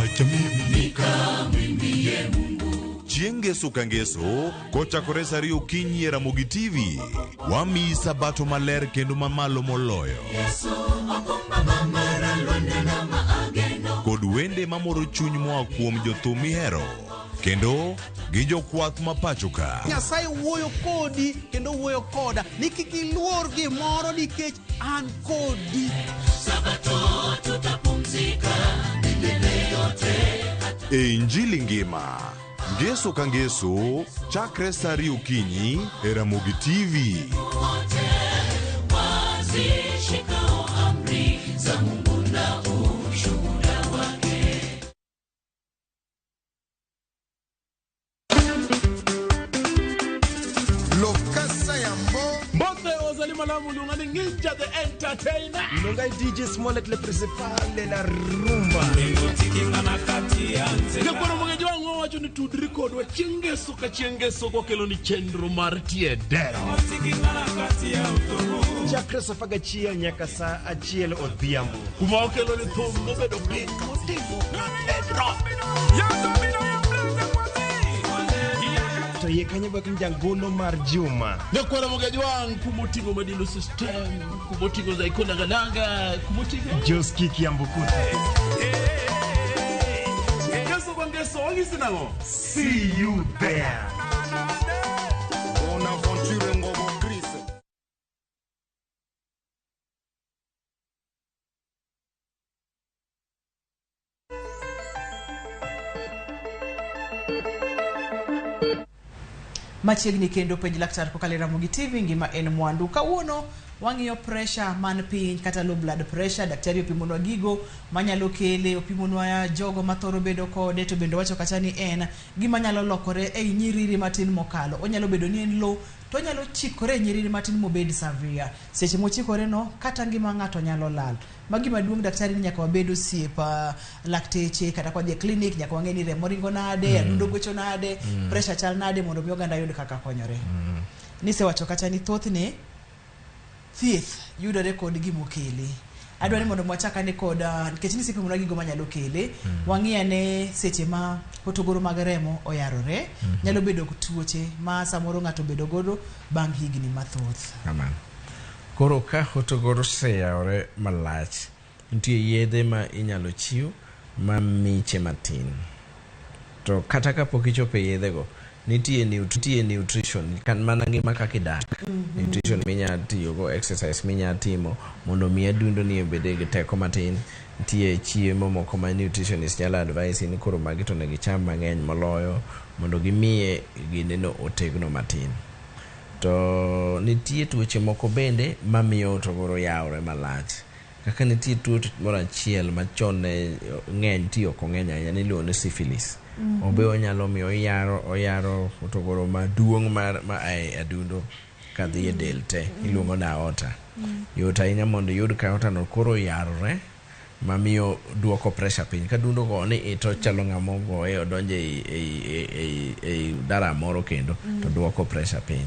Acha mimi nikamwimbie Mungu. Chieng' ngeso ka ngeso kochakore sa 2 okinyi e Ramogi TV, wamiyi sabato maler kendo mamalo moloyo. Yesu okumba mara lwanda na maageno. Kod wende mamoro chuny moa kuom jothum mihero kendo gi jokwath ma pacho ka. Nyasaye wuoyo kodi kendo wuoyo koda ni kik iluor gimoro nikech an kodi. Sabato tutapumzika milele yote. E Injili ngima, ngeso ka ngeso, chakre sa 2 okinyi e Ramogi TV. Wote wazishikao amri za Mungu na ushuhuda wake. Lokasa Yambo. Mbote ozali malamu lungani Nginja the entertainer. Longai DJ Smollett le principal de la rumba. Nyakwaro mwangeji wangu wacho ni tudri kodwa chieng' ka chieng' kokelo ni chenro mar tie dero. Chakre saa 11 nyaka saa 1 odhiambo. Kuma okelo ni thum mobedo piny motimo pedro. To yie kanyo bak njangolo mar Juma. Nyakwaro mwangeji wangu kumotingo Madilo System, kumotingo Zaiko Nangananga, kumotingo Joski Kiambukuta. See you there. Bonaventure Ngobo Chris. Machiegni kendo penj laktar kokalo e Ramogi TV, ngima en mwandu. Kawuono wang'iyo pressure man piny kata low blood pressure. Daktari opimonwa gigo manyalo kele, opimonwa jogo mathoro bedo kode, to bende wacho kacha ni en gima nyalo lokore ei nyiriri matin mokalo. Onyalo bedo ni en low, to onyalo chikore e nyiriri matin mobed severe. Seche mochikore no, kata ngima ng'ato nyalo lal. Magi maduong' daktari ni nyaka wabed osiep lakteche, kata kwa dhi e clinic nyaka wang'e ni remo ringo nade, adundo gwecho nade, pressure chal nade, mondo mi oganda yud kaka konyore. Nisewacho kacha ni thothne thieth yudore kod gimokele. Adwa ni mondo mwachak ane kod nikech nisepimonwa gigo manyalo kele, wang'i ane seche ma hotogoro mag remo oyarore, nyalo bedo tuoche ma samoro ng'ato bedo godo bang' higni mathoth. Kamano. Koro ka hotogoro oseyawore malach, nitie yedhe ma inyalo chiw ma miche matin. To kata kapok ichopo e yedhego, nitie nutrition, kan mana ngima kaka idak. Nutrition minya tiyogo, exercise minya timo mondo mi adundo ni obed gi teko matin. Nitie chiemo moko ma nutritionist nyalo advise ni koro magi to onego icham mang'eny moloyo mondo gimiye gineno otegno matin. To nitie tuoche moko bende mamiyo hotogoro yawore malach. Kaka nitie tuo moro achiel machon ne ng'eny ti ok ong'eny ahinya niluongo ni syphilis. Obe onyalo miyo oyaro hotogoro maduong' mar ma ae adundo kadhi e del te, iluongo ni aorta. Yot ahinya mondo iyud ka aorta no koro oyarore mamiyo duoko pressure piny. Ka dundo go ni to chalo ng'ama ogoye odonjo ei dara moro kendo to duoko pressure piny.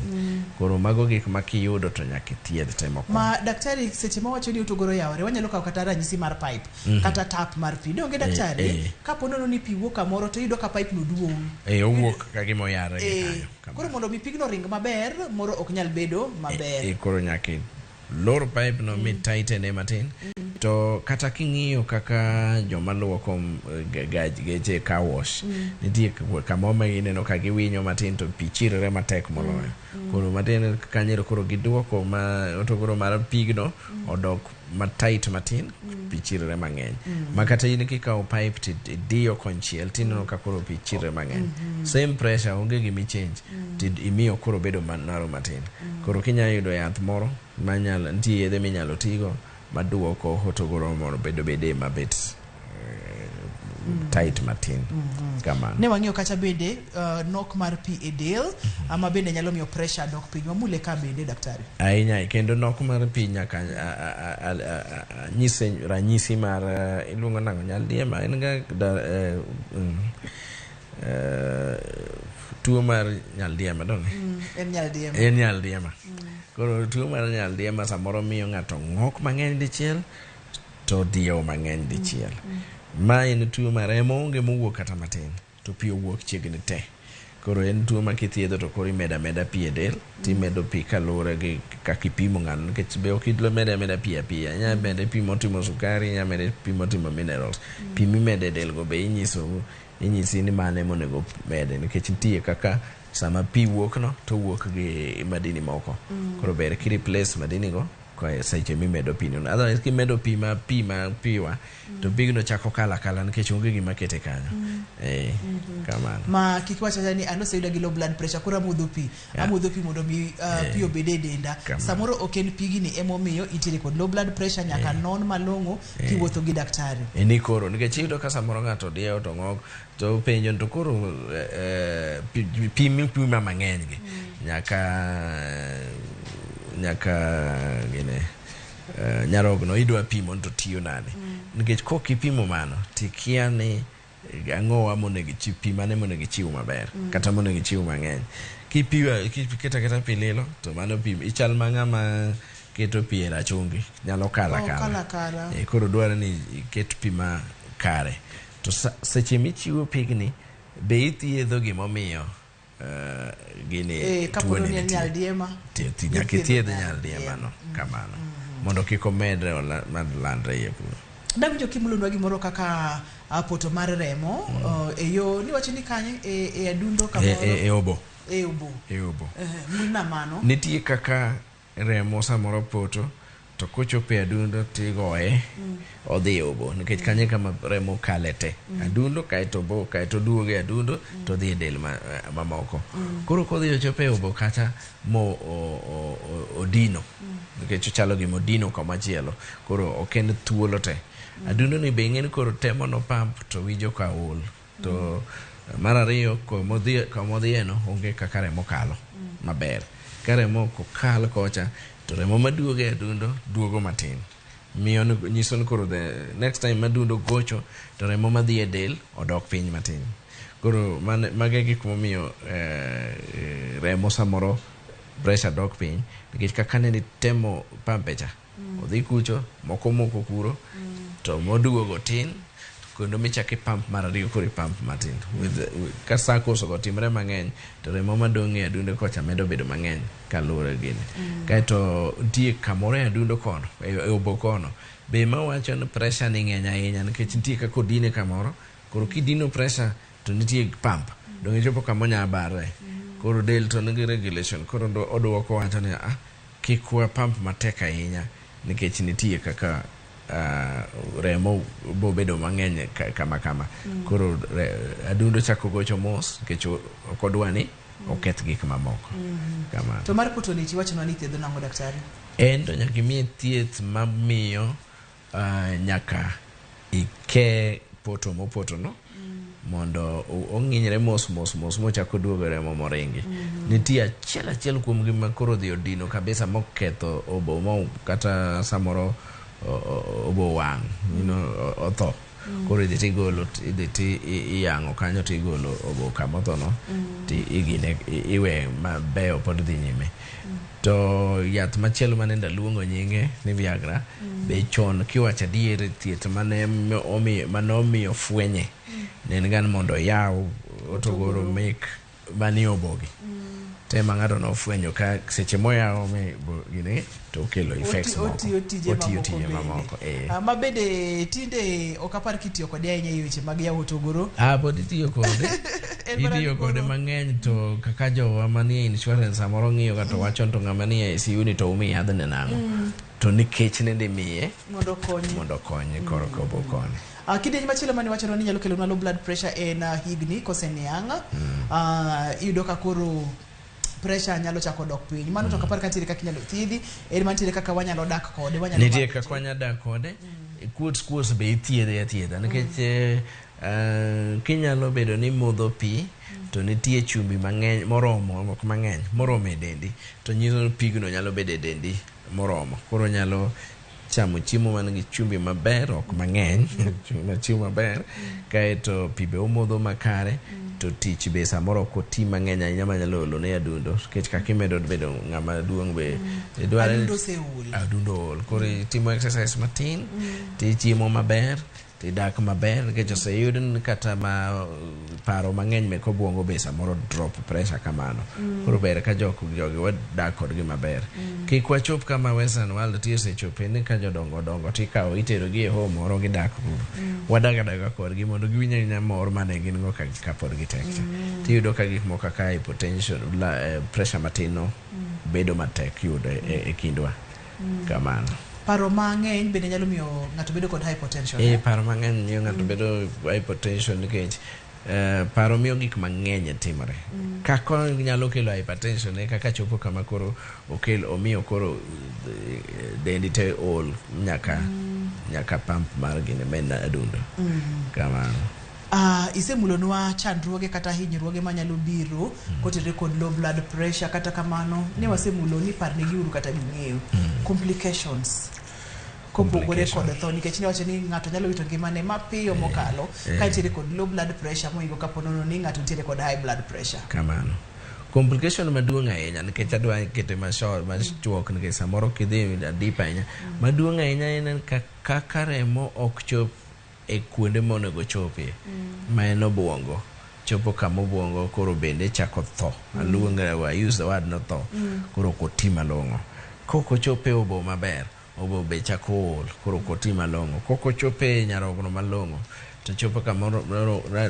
Koro mago gik ma kiyudo to nyaka ithiedh te mokwongo. Ma daktari seche ma wacho ni hotogoro yawore, wanyalo kawo kata ranyisi mar pipe, kata tap mar pi. Donge daktari, kapo nono ni pi wuok kamoro to iyudo ka pipe no duong'. Owuok ka gima oyarre gi kanyo. Koro mondo mi pigno ring maber, moro ok nyal bedo maber. Koro nyaka lor pipe no mi tightene matin. To kata king'iyo kaka joma luoko geche car wash, nitie kamoro ma ineno ka giwinyo matin to pi chirore matek moloyo. Koro matin kanyo koro giduoko ma hotogoro mar pigno odok ma tight matin, pi chirore mang'eny. Ma kata in kikawo pipe to idiyo konchiel tineno ka koro pi chirore mang'eny. Same pressure, onge gima change, to imiyo koro bedo narrow matin. Koro kinyalo yudo yath moro manyalo, nitie yedhe minyalo tigo maduoko hotogoro mondo bedo bede mabet tight matin. Kamano. Ne wang'iyo kacha bende nok mar pi e del, ama bende nyalo miyo pressure dok piny. Wamule ka bende daktari. Ahinya, kendo nok mar pi nyaka nyise ranyisi mar iluongo nang'o nyaldiema, en ga tuo mar nyaldiema donge? En nyaldiema. En nyaldiema. Koro tuo mar nyaldiema samoro miyo ng'ato ng'ok mang'eny dichiel to diewo mang'eny dichiel. Ma en tuo ma remo onge mowuok kata matin to pi owuok chiegni te. Koro en tuo ma kithiedho to koro imedo ameda pi e del timedo pi kaluwore gi kaka ipimo ng'ano nikech be ok imed ameda pi apiya. Inya mede pi motimo sukari, inya mede pi motimo minerals. Pi mimedo e del go be inyiso inyisi ni mane monego mede nikech nitie kaka sama pi wuok no to owuok gi madini moko. Koro ber ki replace madini go koa seche mimedo pi no. Otherwise kimedo pi ma pi ma piwa to pigno chako kalo akala nikech onge gima kete kanyo. Eh, kamano. Ma kik wach acha ni an oseyuda gi low blood pressure koro amodho pi. Amodho pi mondo mi pi obed e denda. Kamano. Samoro ok en pigni emomiyo intiere kod low blood pressure nyaka non malong'o kiwuotho gi daktari. E ni koro nikech iyudo ka samoro ng'ato diewo to ng'ok to penjo ni to koro eh, pi pi mipima mang'eny gi nyaka nyaka gine nyarogno idwa pimo ni to tiyo nade nikech kok ipimo mano tikia ni ang'owa monego ichiw pi mane monego ichiw maber kata monego ichiw mang'eny kipiwa kiketo aketa pi lilo to mano pi ichal ma ng'ama keto pi e rachungi nyalo kalo Oh, akala kalo akala. Eh, koro dwaro ni iket pi ma kare to seche michiwo pigni be ithiedho gimomiyo gini Eh, kapo tuoni ni en nitie. nyaldiema. Nyaka Ithiedho ithiedh nyaldiema no kamano mondo kik omedre mad landre iye kuro. Dawinjo kimulonwa gimoro kaka poto mar remo e yo niwacho ni kanye e, e adundo kamoro E obo. E obo. E obo. Mulna mano. Nitie kaka remo samoro poto to kochopo e adundo tigoye odhi e obo nikech kanyo e kama remo kale te. Adundo kaeto obo kaeto oduogo e adundo to odhi e del mamoko. Koro kodhi ochopo e obo kacha mo odino nikech ochalo gima odino kamachielo koro ok en thuolo te. Adundo ni be ing'e ni koro temo no pump to winjo ka ol to mar ariyo komodhiye no onge kaka remo kalo maber. Ka remo ok okal kocha to remo maduogo e adundo duogo matin. Miyo nyiso ni koro the next time madundo gocho to remo madhi e del odok piny matin. Koro mago e gik momiyo remo samoro pressure dok piny nikech kaka nene itemo pampe cha odhi kucho moko moko kuro to moduogo tin kendo michako ipump mar ariyo koro ipump matin. Ka circles go timre mang'eny to remo madong' e adundo kocha medo bedo mang'eny kaluwore gi gini. Kaeto nitie kamoro e adundo kono e obo kono be mawacho ni pressure ni ng'eny ahinya nikech nitie kaka odine kamoro koro kidino pressure to nitie pump dong' ichopo kama onya barre. Koro del to nigi regulation koro oduoko wacho ni ah kik wa pump matek ahinya nikech nitie kaka remo bobedo mang'eny kama kama. Koro adundo chako gocho mos nikech ok odwa ni oketh gik mamoko. Kamano. To mar poto ni tiwachonwa ni ithiedho nang'o daktari? En to nyaka imiye thieth mamiyo nyaka ike poto mopoto no mondo ong'inyre mos mos mos mochako duogo remo moringi. Nitie achiel achiel kuom gi ma koro odhi odino kabisa moketho obo mo kata samoro obo wang' otho. Koro idhi tigolo idhi ti iyang'o kanyo tigolo obo kamotho no ti igine iwe mabeyo pod dhi nyime. To yath machielo mane ndaluongo nyinge ni Viagra be chon kiwacho adier thieth mane omiyo fwenye ne en ga ni mondo oyaw otogoro mek manie obogi. Tema ng'ato nofwenyo ka seche moyawo gini to okelo effects moko. Otiyo tije Otiyo mamoko tije bende. mamoko. Ma bende tinde ok apar kitiyo kode ahinya e weche mag yawo otogoro. Ah, pod itiyo kode. En mana Itiyo ni kode koro- mang'eny to kaka jowa manie insurance samoro ng'iyo ga to wacho ni to ng'ama nie ICU ni to umi yadhne nang'o. To nikech nende miye Mondo okonye. mondo okonye koro kobo konye. Kidieny machielo mane wachonwa ni nyalo kelonwa low blood pressure en higni koseniang'. Iyudo ka koro pressure nyalo chako dok piny. Mano to ok apar ka nitiere kaka inyalo thiedhi, en mantiere kaka wanyalo dak kode, wanyalo Nitie manage. kaka wanyalo dak kode. Kuot kuot be ithiedhe athiedha nikech kinyalo bedo ni modho pi to nitie chumbi mang'eny moromo ok mang'eny moromo e dendi to nyiso ni pigno nyalo bedo e dendi moromo. Koro nyalo chamo chiemo man gi chumbi maber ok mang'eny chiemo maber kaeto pi be omodho makare. To tich be samoro ok oti mang'eny ahinya manyalo olo ne adundo nikech kaka imedo bedo ng'ama duong' be dwarore Adundo oseol. Adundo ool. Koro itimo exercise matin, tichiemo maber, tidak maber nikech oseyud ni kata ma paro mang'eny mek obuongo be samoro drop pressure kamano. Koro ber ka jok jogi wadak kodgi maber. Kik wachop kama western world ti osechope ni ka jodongo dongo tikawo itero gi e home moro gidak kuro. Wadak adaka kodgi mondo giwinj awinja mor mane gin go ka kapod gitek cha. Tiyudo ka gik moko kaka hypotension, pressure matin no bedo matek yudo e kindwa. Kamano. Paro mang'eny bende nyalo miyo ng'ato bedo kod hypotension. E paro mang'eny miyo ng'ato bedo hypotension nikech paro miyo gik mang'eny timore. Kaka nyalo kelo hypertension e kaka chopo kama koro okel omiyo koro dendi te ol nyaka nyaka pump mar gini men adundo. Kamano. Isemulonwa chandruoge kata hinyruoge manyalo biro kotenore kod low blood pressure. Kata kamano ne wasemulo ni parnegiuru kata ging'eyo complications kopogore kod tho, nikech ne wacho ni ng'ato nyalo wito ngimane mapiyo mokalo ka nitiere kod low blood pressure mohingo kapo nono ni ng'ato nitiere kod high blood pressure. Kamano. Complication maduong' ahinya, nikech adwa kete mashort machuok nikech samoro kidhi deep ahinya. Maduong' ahinya en kaka remo ok chop e kuonde monego chopie, ma en obuongo. Chopo kama obuongo koro bende chako tho. Aluonge, I use the word no tho. Koro ok oti malong'o. Kok ochopo e obo maber, obo be chako ol, koro ok oti malong'o. Kok ochopo e nyarogno malong'o, to chopo kamoro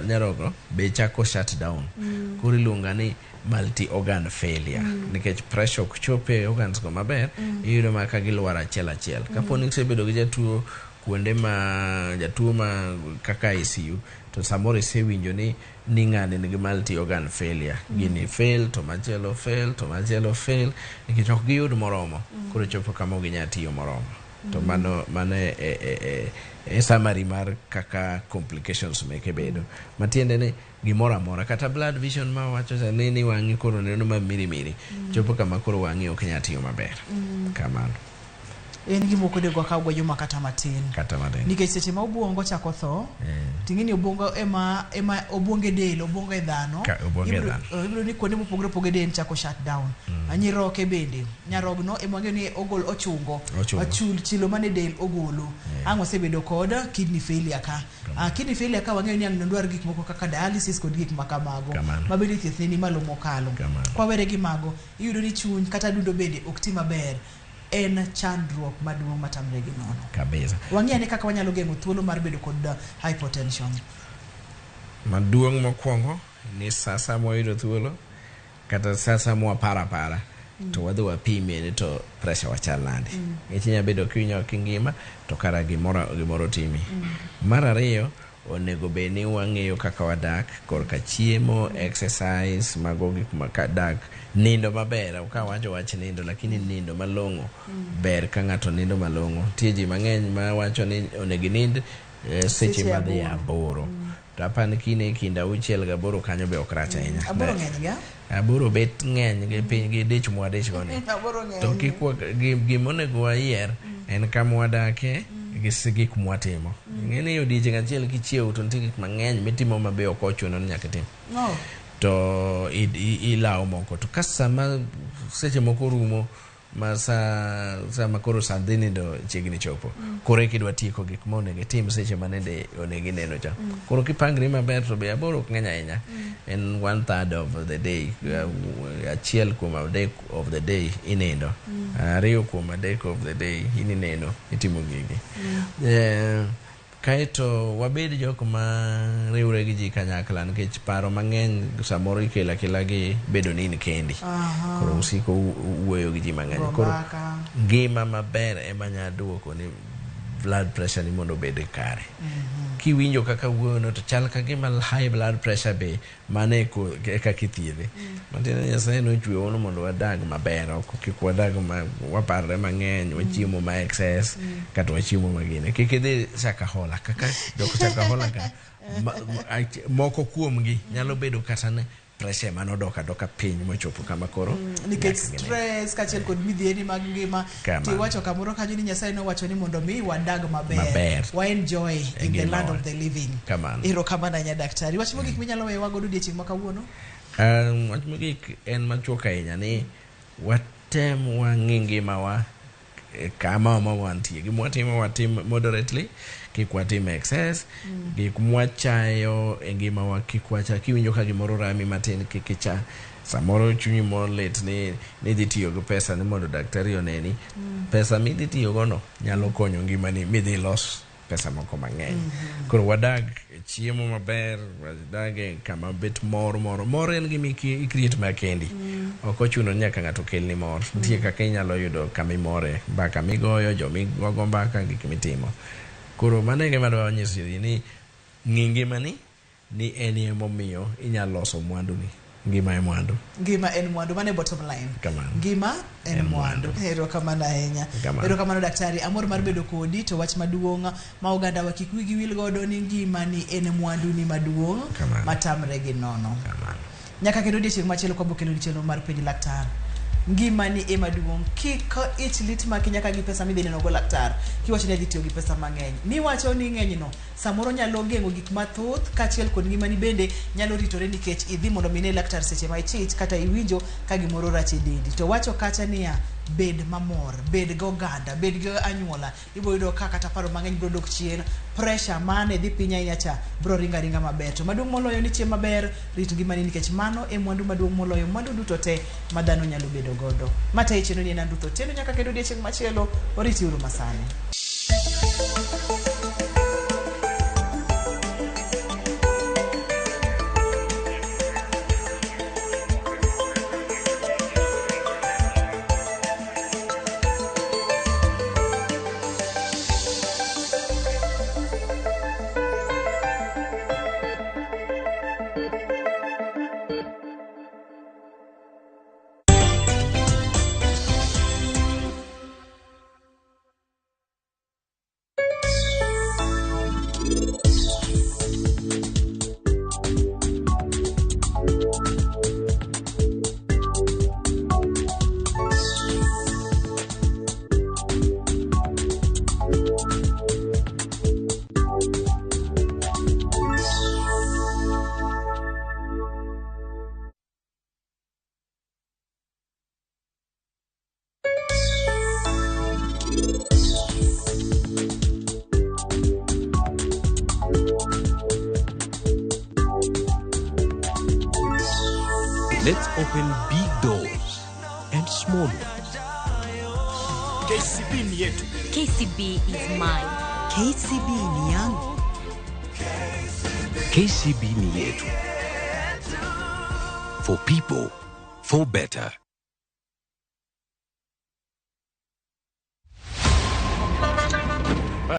nyarogno be chako shut down. Koro iluongo ni multi organ failure. Nikech pressure ok chop e organs go maber, iyudo ma ka gilwar achiel achiel. Kapo ni isebedo gi jatuo kuonde ma jatuo ma kaka ICU, to samoro isewinjo ni ng'ani nigi multi organ failure. Gini fail, to machielo fail, to machielo fail, nikech ok giyud moromo. Koro chopo kama ok ginyal tiyo moromo. To mano e summary mar kaka complications meke bedo. Matiende ni gimoro amora, kata blood vision ma wacho cha ni wang'i koro neno ma mirimiri. Chopo kama koro wang'i ok nyal tiyo maber. Kamano. En gima ok onego wakaw go juma kata matin. Kata matin. Nikech seche ma obuongo chako tho, ting'e ni obuongo ema obuongo e del, obuongo e dhano. Obuongo e dhano. Ibiro ni kuonde mopogore opogore del chako shut down. Nyiroke bende, nyarogno ema wang'eyo ni ogol ochungo. Ochul chilo mane del ogolo. Ang' osebedo kod kidney failure ka. Kidney failure ka wang'eyo ni ang' dwar gik moko kaka dialysis kod gik ma kamago. Ma bende thieth ne ni malo mokalo. Kwawere gi mago, iyudo ni chuny kata adundo bende ok ti maber. En chandruok maduong' matamre gi nono. Kabisa. Wang'e ane kaka wanyalo geng'o thuolo mar bedo kod hypotension. Maduong' mokwongo ni sasa mwayudo thuolo kata sasa mwaparo apara to wadhi wapime ni to pressure wachal nade. Nikech inyalo bedo kiwinjo kingima to kara gimoro timi. Mar ariyo, onego bed ni wang'eyo kaka wadak korka chiemo, exercise, mago gik ma ka dak, nindo maber. Ok awacho wach nindo, lakini nindo malong'o ber ka ng'ato nindo malong'o. Nitie ji mang'eny ma wacho ni onego inind seche madhi 8. To apani kine kind 6 gi 8 kanyo be ok rach ahinya. 8 ng'eny ga? 8 bet ng'eny gi piny gi dich mwadich go ni. 8 ng'eny. To kik gima onego wayier en kama wadake gi gik mwatimo. Ing'e ni odiechieng' achiel kichiew to nitie gik mang'eny mitimo ma be ok ochuno ni nyaka itim. To ilawo moko. To ka sama seche moko rumo ma sama koro sa dhi nindo chiegni chopo. Koro eka idwa tieko gik ma onego itim seche ma nende onego ineno cha. Koro kipangri maber to be 8 ok ng'eny ahinya. En 1/3 of the day, 1 kuom 3 of the day inindo. 2 kuom 3 of the day inineno itimo gigi. Kaeto wabed jok ma riwre gi ji kanyakla nikech paro mang'eny samoro ikelo akela gi bedo ni in kendi. Koro usiko wuoyo gi ji mang'eny. Koro ngima maber ema nya duoko ni blood pressure ni mondo obed kare. Kiwinjo kaka wuoyo no to chal ka gima high blood pressure be mano e kaka ithiedhe. Matiende ni Nyasaye nochweyowa mondo wadag maber, ok kik wadag ma waparre mang'eny, wachiemo ma excess, kata wachiemo magine. Kik idhi Shakahola, kaka jok Shakahola ka, moko kuomgi nyalo bedo kata ne pressure ema nodok adoka piny mochopo kama koro Nikech nyaka gine. Stress kaachiel kod midhieri mag ngima. Kamano. Tiwacho kamoro kanyo ni Nyasaye nowacho ni mondo mi wadag maber, Maber. wa enjoy in the ngimawa. Land of the living. Kamano. Erokamano ahinya daktari. Wach mogik minyalo weyowa godo odiochieng' ma kawuono? Wach mogik en machuok ahinya ni watem wang'i ngimawa kama ma wantie gima watimo watim moderately kik watim excess. Gik mwachayo e ngimawa kik wacha kiwinjo ka gimoro rami matin kik icha samoro chunyi mor lit ni nidhi tiyo gi pesa ni mondo daktari oneni. Pesa midhi tiyogo no nyalo konyo ngimani midhi los pesa moko mang'eny. Koro wadag e chiemo maber wadag e kama bet mor moro mor en gima i-create ma kendi. Ok ochuno ni nyaka ng'ato kelni mor nitie kaka inyalo yudo kama imore mbaka migoyo jomigogo mbaka gik mitimo koro mano e gima adwa nyiso ji ni ng'i ngimani ni en emomiyo inyalo loso mwanduni ngima e mwandu. Ngima en mwandu, mano e bottom line. Kamano. Ngima en En mwandu. mwandu. Erokamano ahinya. Kamano. Erokamano daktari, amor mar bedo kodi to wach maduong' ma oganda wa kik wigi wil godo ni ngima ni en mwandu ni maduong' Kamano. matamre gi nono. Nyaka kendo odiochieng' machielo kwa bokelo chenro mar penj laktar. Ngima ni ema duong' kik ich lit maki nyaka gi pesa midhi neno go laktar kiwacho ni adhi tiyo gi pesa mang'eny miwacho ni ng'eny no samoro nyalo geng'o gik mathoth kaachiel kod ngimani bende nyalo ritore nikech idhi mondo mi ine laktar seche ma ichich kata iwinjo ka gimoro rach e dendi to wacho kacha niya bed mamor bed gi oganda bed gi anyuola ibiro yudo ka kata paro mang'eny biro dok chien pressure mane dhi piny ahinya cha biro ringo aringa maber to maduong' moloyo ni chiem maber rit ngimani nikech mano e mwandu maduong' moloyo mwandu duto te ma dhano nyalo bedo godo matayi chenro ni en an Ruth Otieno nyaka kendo odiochieng' machielo oriti uru masani. Let's open big doors and small ones. KCB ni yetu. KCB is mine. KCB ni yangu. KCB ni yetu. For people, for better.